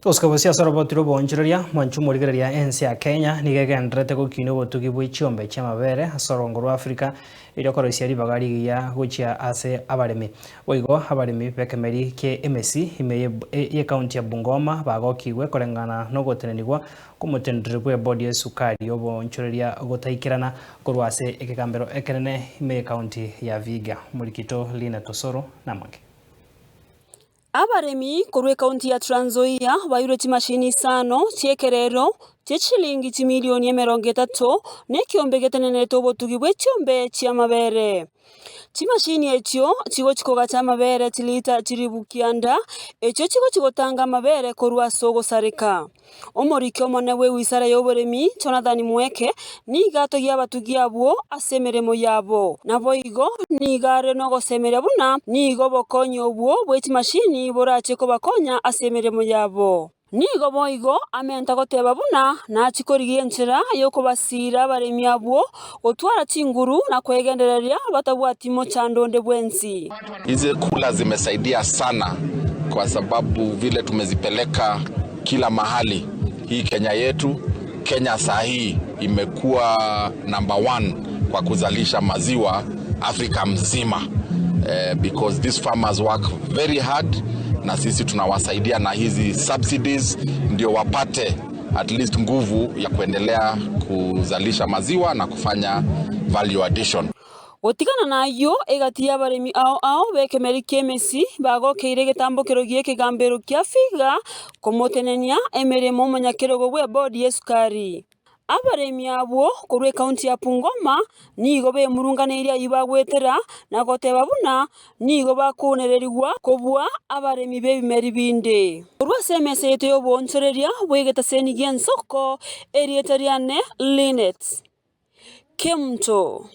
Togosuka bosio ase oroboti rw'oboonchoreria, mwanche omorigereria ense ya Kenya nigo egendererete gokinia obotugi bwe chiombe chi'amabere ase orongo rwa Africa erio koroisia ribaga rigiya gochia ase abaremi. Boigo abaremi b'ekemeri kie emesi ime y'ecounty ya Bungoma bagokigwe koreng'ana nogotenenigwa kw'omoteneneri bw'ebodi y'esukari y'oboonchoreria gotaikerana korwa ase ekegambero ekenene ime y'ecounty ya Vihiga. Omorikito Linet Osoro namange. Abaremi korwa ekaunti ya Trans Nzoia bairwe chimashini isano chi'ekerero chie chishilingi chimilioni 30 na ekiombe getenenerete obotugi bwe chiombe chi'amabere. Chimashini echio chigochi kogacha amabere chilita chilifu kianda, echio chigochi gotanga amabere korwa ase ogosareka. Omoriki omonene bw'ewisara y'oboremi, Jonathan Mweke, nigo atogia abatugi abwo ase emeremo yabo. Naboigo nigo are nogosemeria buna nigo obokonyi obwo bwe chimashini borache kobakonya ase emeremo yabo. Nigo boigo amenta goteba buna nachie korigia enchera y'okobasiira abaremi abwo gotwara chinguru na kwegendereria batabwati mochando onde bwensi. Hizi kula zimesaidia sana kwa sababu vile tumezipeleka kila mahali hii Kenya yetu. Kenya saa hii imekuwa number one kwa kuzalisha maziwa Afrika mzima eh, because these farmers work very hard na sisi tunawasaidia na hizi subsidies ndio wapate at least nguvu ya kuendelea kuzalisha maziwa na kufanya value addition. Gotigana nayio, egati y'abaremi ao ao b'ekemeri ki'emesi bagokeire egetambokero gi'ekegambero kia Vihiga komotenenia emeremo omonyakerogo bw'ebodi y'esukari. Abaremi abwo korwa ekaunti ya Bungoma nigo bemurunganeirie ayio bagwetera na goteba buna nigo bakounererigwa kobua abaremi b'ebimeri binde. Korwa ase emesa yaito y'oboonchoreria bw'egetaseni gi'ensoko, erieta riane Linet. Kemunto.